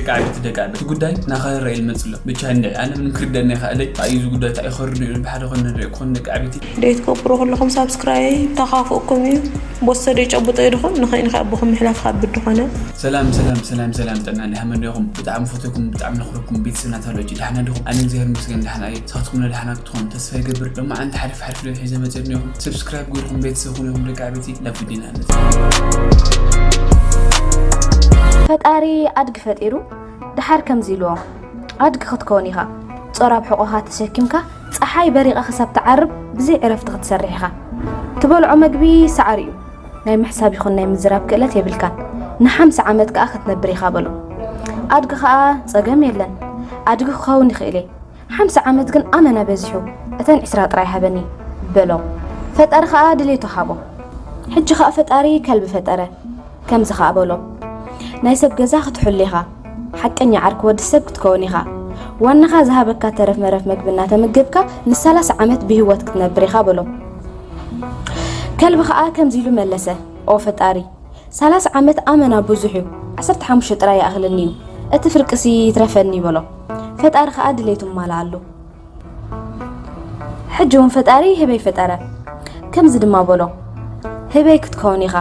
ደቂ ዓበይቲ ደቂ ዓበይቲ ጉዳይ ናኸረረ ኢል መፅሎ ብቻ እንደ ኣነ ምን ክርደኒ ይኽእለይ ኣዩ እዚ ጉዳይ እንታይ ይኸርዱ እዩ ብሓደ ኮነ ንሪኦ ክኾን ደቂ ዓበይቲ ደይ ትገብሩ ኩልኹም ሳብስክራይብ ተኻፍእኩም እዩ ወሰዶ ይጨብጦ ይድኹም ንኸይንካ ኣቦኹም ምሕላፍ ካብ ብድኾነ ሰላም ሰላም ሰላም ሰላም ጥዕና እንዲሃመ እንዲኹም ብጣዕሚ ፈተኩም ብጣዕሚ ነኽረኩም ቤተሰብ ናታሎጂ ዳሕና ዲኹም ኣነ እግዚኣብሔር ይመስገን ዳሕና እየ ሳትኩም ነዳሕና ክትኾኑ ተስፋ ይገብር ሎማዓንቲ ሓሪፍ ሓሪፍ ዶ ሒዘ መፅእ እንዲኹም ሰብስክራይብ ገይርኩም ቤተሰብ ኩኑ ይኹም ደቂ ዓበይቲ ናብ ቪዲዮና ኣለና ፈጣሪ ኣድጊ ፈጢሩ ደሓር ከምዚ ኢልዎ ኣድጊ ክትከውን ኢኻ ጾር ኣብ ሕቖኻ ተሸኪምካ ጸሓይ በሪቓ ክሳብ ትዓርብ ብዘይ ዕረፍቲ ክትሰርሕ ኢኻ ትበልዖ መግቢ ሰዓር እዩ ናይ ምሕሳብ ይኹን ናይ ምዝራብ ክእለት የብልካን ንሓምሳ ዓመት ከኣ ክትነብር ኢኻ በሎ ኣድጊ ከኣ ጸገም የለን ኣድጊ ክኸውን ይኽእል እየ ሓምሳ ዓመት ግን ኣመና በዚሑ እተን ዕስራ ጥራይ ሃበኒ በሎ ፈጣሪ ከኣ ድሌቱ ሃቦ ሕጂ ከኣ ፈጣሪ ከልቢ ፈጠረ ከምዚ ከኣ በሎ ናይ ሰብ ገዛ ክትሕሉ ኢኻ ሓቀኛ ዓርኪ ወዲ ሰብ ክትከውን ኢኻ ዋናኻ ዝሃበካ ተረፍ መረፍ መግቢ እናተመገብካ ንሳላሳ ዓመት ብህይወት ክትነብር ኢኻ በሎ ከልቢ ከኣ ከምዚ ኢሉ መለሰ ኦ ፈጣሪ ሳላሳ ዓመት ኣመና ብዙሕ እዩ ዓሰርተ ሓሙሽተ ጥራይ ይኣኽለኒ እዩ እቲ ፍርቅሲ ይትረፈኒ በሎ ፈጣሪ ከኣ ድሌቱ ማልኣሉ ሕጂ እውን ፈጣሪ ህበይ ፈጠረ ከምዚ ድማ በሎ ህበይ ክትከውን ኢኻ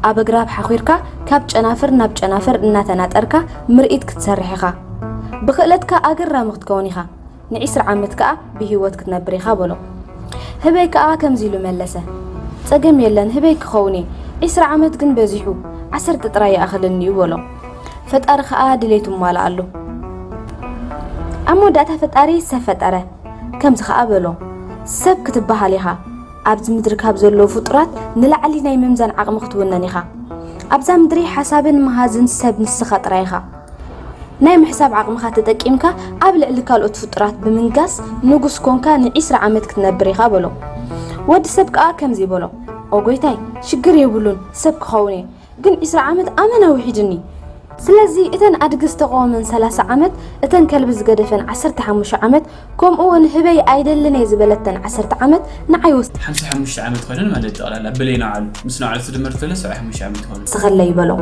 ኣብ ኣግራብ ሓኺርካ ካብ ጨናፍር ናብ ጨናፍር እናተናጠርካ ምርኢት ክትሰርሕ ኢኻ ብኽእለትካ ኣገራሚ ክትከውን ኢኻ ንዒስራ ዓመት ከኣ ብህይወት ክትነብር ኢኻ በሎ ህበይ ከኣ ከምዚ ኢሉ መለሰ ጸገም የለን ህበይ ክኸውን እየ ዒስራ ዓመት ግን በዚሑ ዓሰርተ ጥራይ ይኣኽለኒ እዩ በሎ ፈጣሪ ከኣ ድሌቱ ማልኣሉ ኣብ መወዳእታ ፈጣሪ ሰብ ፈጠረ ከምዚ ከኣ በሎ ሰብ ክትበሃል ኢኻ ኣብዚ ምድሪ ካብ ዘለዉ ፍጡራት ንላዕሊ ናይ ምምዛን ዓቕሚ ክትውነን ኢኻ ኣብዛ ምድሪ ሓሳብን መሃዝን ሰብ ንስኻ ጥራይ ኢኻ ናይ ምሕሳብ ዓቕምኻ ተጠቂምካ ኣብ ልዕሊ ካልኦት ፍጡራት ብምንጋስ ንጉስ ኮንካ ንዒስራ ዓመት ክትነብር ኢኻ በሎ ወዲ ሰብ ከኣ ከምዚ በሎ ኦ ጎይታይ ሽግር የብሉን ሰብ ክኸውን እየ ግን ዒስራ ዓመት ኣመና ውሒድኒ ስለዚ እተን ኣድጊ ዝተቐወመን ሰላሳ ዓመት እተን ከልቢ ዝገደፈን ዓሰርተ ሓሙሽተ ዓመት ከምኡ እውን ህበይ ኣይደልን እየ ዝበለተን ዓሰርተ ዓመት ንዓይ ወስ ሓምሳ ሓሙሽተ ዓመት ኮይነን ማለት ጠቕላላ ብለይ ንዓሉ ምስ ንዓሉ ትድምር ተለ ሰብዓ ሓሙሽተ ዓመት ይኾኑ ስኸለይ በሎ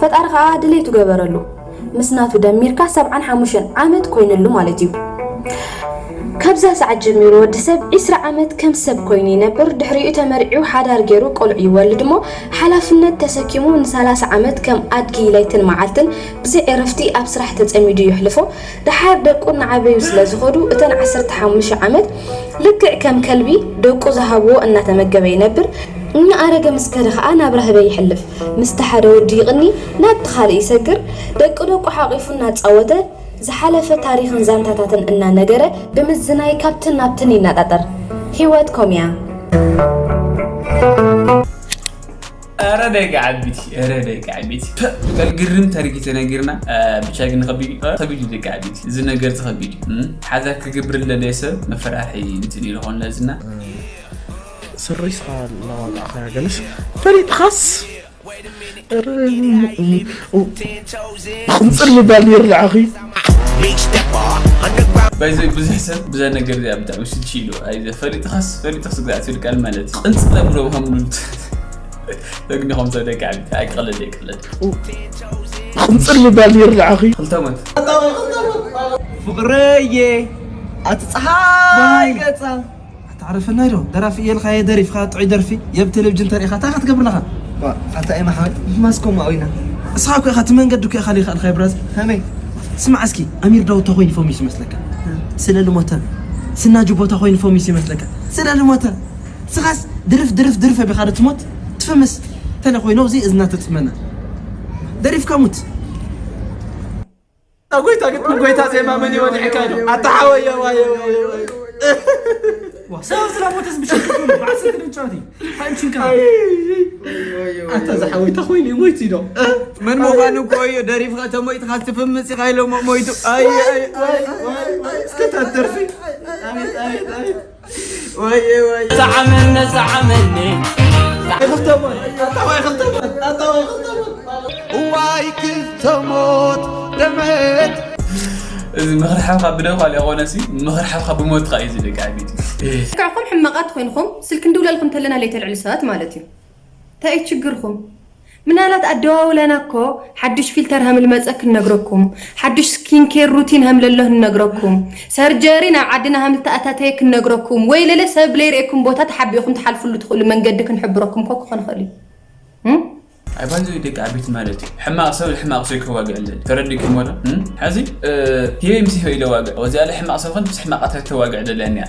ፈጣሪ ከዓ ድሌቱ ገበረሉ ምስ ናቱ ደሚርካ ሰብዓን ሓሙሽተን ዓመት ኮይነሉ ማለት እዩ ካብዛ ሰዓት ጀሚሩ ወዲ ሰብ ዒስራ ዓመት ከም ሰብ ኮይኑ ይነብር ድሕሪኡ ተመሪዑ ሓዳር ገይሩ ቆልዑ ይወልድ እሞ ሓላፍነት ተሰኪሙ ንሰላሳ ዓመት ከም ኣድጊ ለይትን መዓልትን ብዘይ ዕረፍቲ ኣብ ስራሕ ተፀሚዱ የሕልፎ ደሓር ደቁ እናዓበዩ ስለ ዝኸዱ እተን ዓሰርተ ሓሙሽተ ዓመት ልክዕ ከም ከልቢ ደቁ ዝሃብዎ እናተመገበ ይነብር እናኣረገ ምስ ከደ ከዓ ናብራ ህበይ ይሕልፍ ምስቲ ሓደ ወዲ ይቕኒ ናብቲ ካልእ ይሰግር ደቂ ደቁ ሓቒፉ እናፃወተ ዝሓለፈ ታሪኽን ዛንታታትን እናነገረ ብምዝናይ ካብትን ናብትን ይናጣጠር። ህይወት ኮምያ። ኧረ ደቂ ዓቢቲ ኧረ ደቂ ዓቢቲ ፐ በል ግርም ታሪክ ተነጊርና ብቻ ግን ከቢድ እዩ ከቢድ እዩ ደቂ ዓቢቲ እዚ ነገር እዚ ከቢድ እዩ ሓዛ ክግብር ለለ ሰብ መፈራርሒ እንትን ኢሉ ኾን ለዝና ስረይ ስኻ ለዋጣዕኻ ገለሽ ፈሊጥኻስ ቅንፅል ምባል ይርዳዕኺ ባይዘ ብዙሕ ሰብ ብዛ ነገር እዚኣ ብጣዕሚ ስልቺ ኢሉ ኣይዘ ፈሊጥኻስ ፈሊጥኽስ ግዛዕ ትብል ቃል ማለት እዩ ቅንፅል ኣብሎም ሃምሉት ተግኒኹም ሰብ ደቂ ዓዲ ኣይቀለድ ኣይቀለድ ቅንፅል ምባል ይርዳዕኺ ክልተ ሞት ፍቕረየ ኣቲ ፀሓይ ገፃ ኣታዕረፈናይ ዶ ደራፊ እየልካየ ደሪፍካ ጥዑይ ደርፊ የብ ቴሌቪዥን ተሪኢኻ እንታይ ክትገብር ኣለኻ ኣታ ኤማ ሓወይ ማስኮ ማዊና እስኻ እኮ ኢኻ እቲ መንገዲ እኮ ኢኻ ሊኻልካ ብራዝ ከመይ ስማዕ እስኪ ኣሚር ዳውድ ተኮይኑ ፈሚስ ይመስለካ ስለ ልሞተ ስናጁ ቦታ ኮይኑ ፈሚስ ይመስለካ ስለ ልሞተ ስኻስ ድርፍ ድርፍ ድርፍ ኣቢኻ ዶ ትሞት ትፍምስ ተለ ኮይኑ እዚ እዝና ተፅመና ደሪፍካ ሙት ጎይታ ግጥሚ ጎይታ ዜማ መን ይወድዕካ ዶ ኣታ ሓወየ ዋየ ዋየ ዋየ ሰው ስለሞተስ ብሸክም ብዓሰብ ትንጫወቲ ሓንቺንካ ኣታ ዝሓወይ ተኮይኑ ሞይቱ ዶ መን ምዃኑ እኮ እዩ ደሪፍካ ተሞይትካ ትፍምፅ ኢኻ ኢሎሞ ሞይቱ ኣይ ኣይ ኣይ እስከ ታደርፊ ወየ ወየ ሰዓመኒ ሰዓመኒ ክልተሞት ኣታዋይ ክልተሞት ኣታዋይ ክልተሞት እዋይ ክልተሞት ደመት እዚ ምኽርሓብካ ብደም ካልእ ኮነሲ ምኽርሓብካ ብሞትካ እዩ ዝደቂ ዓቢት ልክዕኹም ሕማቓት ኮይንኹም ስልኪ ንድውለልኩም ተለና ለይተልዕሉ ሰባት ማለት እዩ እንታይ እዩ ችግርኹም ምናልባት ኣደዋውለና እኮ ሓዱሽ ፊልተር ሃም ልመጸ ክንነግረኩም፣ ሓዱሽ ስኪን ኬር ሩቲን ሃም ለሎ ክንነግረኩም፣ ሰርጀሪ ናብ ዓድና ሃም ልተኣታተየ ክንነግረኩም፣ ወይ ለለ ሰብ ለይርእየኩም ቦታ ተሓቢእኩም ትሓልፍሉ ትኽእሉ መንገዲ ክንሕብረኩም እኮ ክኾን ይኽእል እዩ። እም? ኣይ ባንዚ ደቂ ዓበይቲ ማለት እዩ። ሕማቕ ሰብ ሕማቕ ሰብ ከዋግዕ ኣለኒ። ተረዲእኩም ወላ? እም? ሕዚ እ፣ ሂበይ ምስ ሂበይ ኢለ ዋግዕ። ወዚ ያለ ሕማቕ ሰብ ኾን ምስ ሕማቓት ተዋግዕ ደለኒ እያ።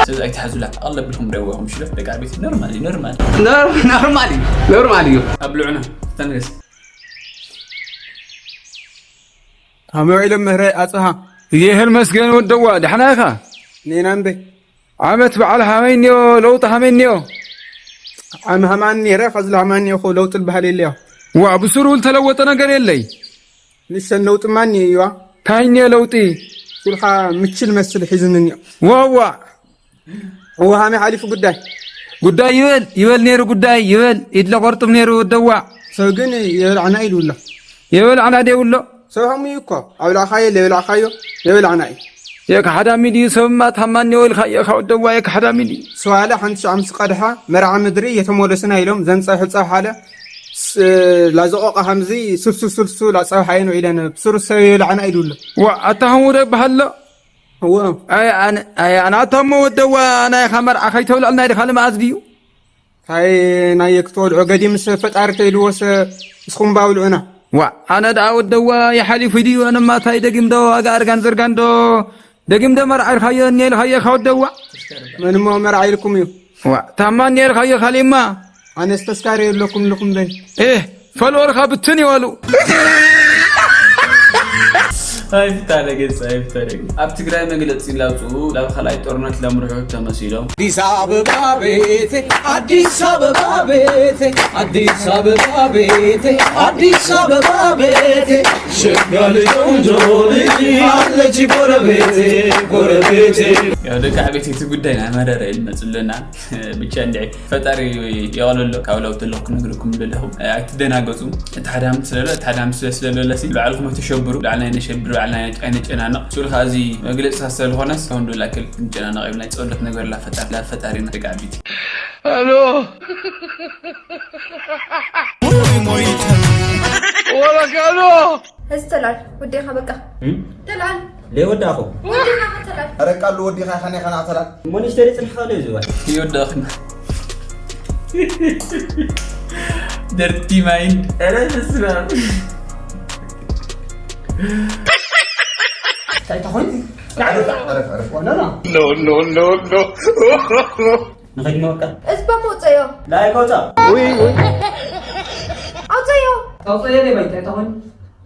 ስለዚ ኣይትሓዙላ። ኣቕለብልኩም ደዋኹም ሽሎ ደቂ ዓበይቲ ኖርማል እዩ፣ ኖርማል። ኖር- ኖርማል እዩ። ኖርማል እዩ። ኣብልዑና ተንገስ። ኣመ ውዒሎም ምህራይ ኣጽሃ። ይህል መስገን ወደዋ፣ ደሕና ኢኻ? ኔና እምበይ። ዓመት በዓል ሃመይ እኒኦ፣ ለውጢ ሃመይ እኒኦ? ዓም ሃማን ነይረ፣ ከዚ ሃማን እኒኦ፣ ለውጢ ዝበሃል የለዮ። ዋ፣ ብስሩ ዝተለወጠ ነገር የለይ። ንሰን ለውጢ ማን እዩዋ? እንታይ እኒኦ ለውጢ? ስልኻ ምችል መስል ሒዝኒ እኒኦ። ዋ፣ ዋ። እዋ ሃመይ ሓሊፉ ጉዳይ። ጉዳይ ይበል፣ ይበል ነይሩ ጉዳይ፣ ይበል። ኢድለ ቆርጥም ነይሩ ወደዋ። ሰብ ግን የበልዓና ኢሉ ኣሎ። የበልዓና ደይብሎ። ሰብ ሃሙ እዩ እኮ። ኣብላዕኻዮ፣ ለበላዕኻዮ፣ የበልዓና እዩ። የካ ሓዳሚ ድዩ ሰብማ ታማኒ ወልካ የካ ወደዋ የካ ሓዳሚ ድዩ? ስዋለ ሓንቲ ሻዕ ምስ ቀድሓ መርዓ ምድሪ የተሞለስና ኢሎም ዘንጸሑ ጸብሓለ ስ-፣ ላዘቆቃ ሃምዚ ስልሱ ስልሱ ላጸብሓየን ውዒለን ብስሩ ሰብ የበልዓና ኢሉ ኣሎ። ዋ፣ ኣታ ሃሙ ዶ ይበሃል ኣሎ? እዎ። ኣይ ኣነ፣ ኣይ ኣነ ኣታ እሞ ወደዋ ናይኻ መርዓ ከይተብልዕልና ኢልካ ልምኣዝ ድዩ? ታይ ናይ ክትበልዑ ገዲምስ ፈጣሪ ተይልዎስ እስኹም ባብልዑና። ዋ፣ ኣነ ደኣ ወደዋ ይሓሊፉ ድዩ? ኣነማ ታይ ደጊም ዶ ኣጋ ኣርጋን ዘርጋን ዶ ደጊም ዶ መርዓ ኢልካዮ እኒኤ ኢልካዮ ኢኻ ወደዋ? መን እሞ መርዓ ኢልኩም እዩ? ዋ፣ ታማ እኒኤ ኢልካዮ ካሊእማ? ኣነስ ተስካሪ የለኩም ኣለኩም በይ። ኤህ፣ ፈልወልካ ብትን ይበሉ። ኣይፍታለገጽ ኣይፍታለገጽ ኣብ ትግራይ መግለፂ ላውፅኡ ናብ ካልኣይ ጦርነት ለምርሑ ተመሲሎም። አዲስ አበባ ቤቴ አዲስ አበባ ቤቴ አዲስ አበባ ቤቴ አዲስ አበባ ቤቴ ሸጋ ልጅ ቆንጆ ልጅ አለች ጎረቤቴ ጎረቤቴ። ያው ደቂ ዓቤት እቲ ጉዳይ ናይ መረረ ይመፅለና። ብቻ እንድዒ ፈጣሪ የቐለሎ። ካብ ለውጢ ኣለኹ ክነግረኩም ዘለኹ ኣይትደናገፁ። እቲ ሓደ ዓመት ስለሎ እቲ ሓደ ዓመት ስለ ስለሎ ሲ ባዕልኩም ኣይተሸብሩ። ባዕልና ኣይነሸብር፣ ባዕልና ኣይነጨናነቕ። ስሉ ከዓ እዚ መግለፂ ስለዝኾነስ ከንዱ ላክል ክንጨናነቕ የብልና። ጸሎት ነገር ላፈጣሪ ላፈጣሪና ደቂ ዓቢቲ። ሄሎ ወለካሎ እዚ ተላል ወዴኻ በቃ ተላል ለይወዳእኹ ወዴኻ ተላል ረቃሉ ወዲኻ ኸኔ ኸና ተላል እሞ ንሽተሪ ጽንሕኻ ዶ እዩ ዝባል ይወዳእኽና ደርቲ ማይንድ ኧረ በስመ ኣብ እንታይ ተኾይኑ ዕረፍ ዕረፍ ዕረፍ ኖ ኖ ኖ ኖ ንኸይድ መወቀል እዚ በመውፀዮ ላይክ ወፃ ኣውፀዮ ኣውፀዮ ደይ ባይ እንታይ ተኾይኑ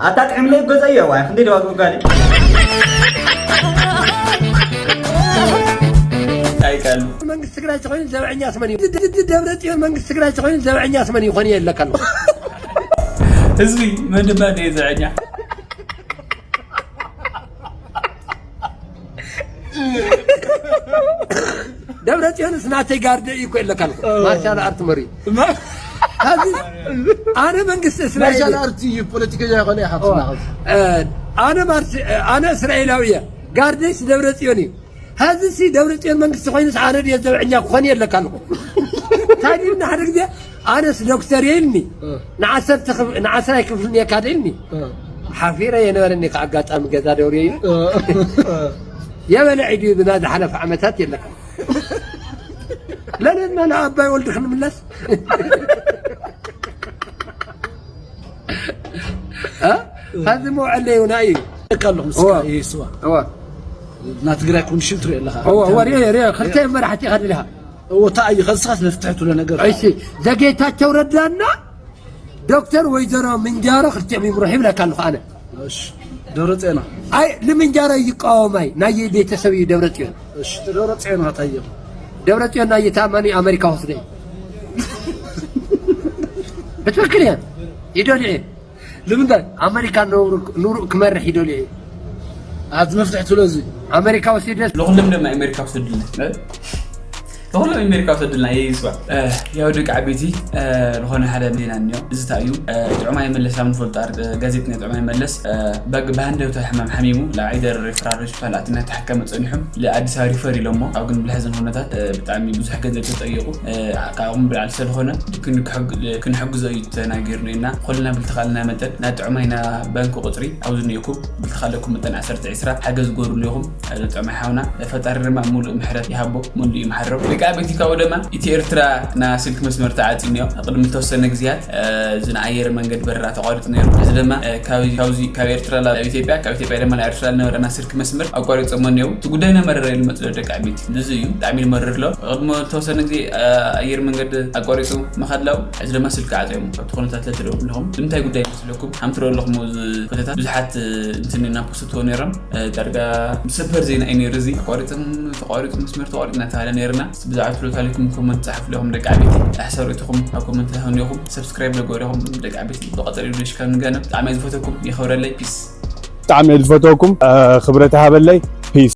ኣታ ጥዕምለይ ገዘዮ ዋይ ክንደይ ደዋ ግብጋሊ ኣይቃሉ መንግስቲ ትግራይ ተኾይኑ ዘብዐኛ ስመን እዩ ደብረ ፅዮን መንግስቲ ትግራይ ተኾይኑ ዘብዐኛ ስመን ይኾን የለካ ኣሎ ህዝቢ መን ድማ ደየ ዘብዐኛ ደብረ ፅዮንስ ናተይ ጋርደ እዩ እኮ የለካ ኣሎ ማርሻል ኣርት መሪ ኣነ መንግስቲ እስራኤል ማርሻል ኣርት እዩ ፖለቲከኛ ይኾነ ይሓፍትና ኣነ ማርሽ ኣነ እስራኤላዊ እየ ጋርደይስ ደብረ ፅዮን እዩ ሀዚ ሲ ደብረ ፅዮን መንግስቲ ኮይኑስ ኣነ ድየ ዘብዐኛ ክኾን የለካ ኣለኹ ታዲና ሓደ ግዜ ኣነስ ዶክተር የልኒ ንዓሰርተ ክፍ- ንዓስራይ ክፍል እየ ካደ ኢልኒ ሓፊረ የነበረኒ ካብ ኣጋጣሚ ገዛ ደውርዮ እዩ የበለ ዒዱ ብና ዝሓለፈ ዓመታት የለካ ለለና ንኣባይ ወልዲ ክንምለስ እ? ካብዚ መውዐለይ እውን እዩ እካ ኣለኹም ስዋ ይስዋ እዋ ና ትግራይ ኮንዲሽን ትሪኦ ኣለኻ እዋ እዋ ሪኦ ሪኦ ክልተ መራሕቲ ኢኻ ደሊኻ እዎ እንታይ እዩ ከስኻስ መፍትሒ ትብሎ ነገር እሺ ዘጌታቸው ረዳና ዶክተር ወይዘሮ ምንጃሮ ክልቲኦም ይምርሑ ይብለካ ኣለኹ ኣነ እሺ ደብረ ጼና ኣይ ንምንጃሮ ይቃወማይ ናይ ቤተሰብ እዩ ደብረ ጽዮን እሺ ደብረ ጼና ታየም ደብረ ጽዮን ናይ ታማኒ ኣሜሪካ ወስደ ብትክክል እየ ይደልየ ንምንታይ ኣሜሪካ ኑሩ ክመርሕ ይደልየ ኣቲ መፍትሒ ትብሎ እዚ ኣሜሪካ ወሲደ ንኹሎም ድማ ኣሜሪካ ውሰድልና ተኸሎ ኣሜሪካ ውሰድልና የይስዋ። ያው ደቂ ዓበይቲ ዝኾነ ሓደ ዜና እኒኦ። እዚ እንታይ እዩ? ጥዑማይ መለስ ኣብ ንፈልጦ ጋዜጠኛ ጥዑማይ መለስ በግ ብሃንደውታ ሕማም ሓሚሙ ለዓይደር ሬፈራል ሆስፒታል ኣትና ተሓከመ ጸኒሖም ለኣዲስ ኣበባ ሪፈር ኢሎሞ። ኣብ ግን ብልሕዝን ኩነታት ብጣዕሚ ብዙሕ ገንዘብ ተጠየቁ። ካብኦም ብላዕሊ ስለዝኾነ ክንሕግዞ እዩ ተናጊርና። ኮልና ብልተኻልና መጠን ናብ ጥዑማይና ባንክ ቁፅሪ ኣብዚ እኒኦኩም ብልተኻለኩም መጠን ዓሰርተ ዕስራ ሓገዝ ጎርሉ ኢኹም። ጥዑማይ ሓውና ፈጣሪ ድማ ሙሉእ ምሕረት ይሃቦ፣ ሙሉእ ይምሓሮ። ደቂ ዓበይቲ ካብኡ ድማ ኢትዮ ኤርትራ ና ስልክ መስመር ተዓፂ እኒኦ። ቅድሚ ዝተወሰነ ግዜያት እዚ ንኣየር መንገድ በረራ ተቋሪፁ ነይሩ። እዚ ድማ ካብ ኤርትራ ናብ ኢትዮጵያ፣ ካብ ኢትዮጵያ ድማ ናብ ኤርትራ ዝነበረና ስልክ መስመር ኣቋሪፆሞ እኒኦ። እቲ ጉዳይ ነመረረ ኢሉ መፅሎ ደቂ ዓበይቲ። እዚ እዩ ብጣዕሚ ይመርር ኣሎ። ቅድሚ ዝተወሰነ ግዜ ኣየር መንገድ ኣቋሪፁ መኻድላው፣ እዚ ድማ ስልክ ዓፂዮም። ካብቲ ኩነታት ለትደው ኣለኹም ንምንታይ ጉዳይ መስለኩም? ሓምትሮ ኣለኹም። እዚ ኩነታት ብዙሓት እንትን ኢና ፖስትዎ ነይሮም። ዳርጋ ሰበር ዜና እዩ ነይሩ። እዚ ኣቋሪፅም ተቋሪፁ መስመር ተቋሪፁ እናተባሃለ ነይርና። ብዛዕባ ትሎት ኣለኩም ኮመንት ፃሕፉ ኣለኹም ደቂ ዓበይቲ። ኣሕሰሩ ኢትኹም ኣብ ኮመንት ሆን ኢኹም ሰብስክራይብ ለገበረ ኢኹም ደቂ ዓበይቲ። ብቐጠር ኢሉ ሽካ ንገነ ብጣዕሚ ዝፈተኩም የኸብረለይ። ፒስ። ብጣዕሚ ዝፈተኩም። ክብረት ሃበለይ። ፒስ።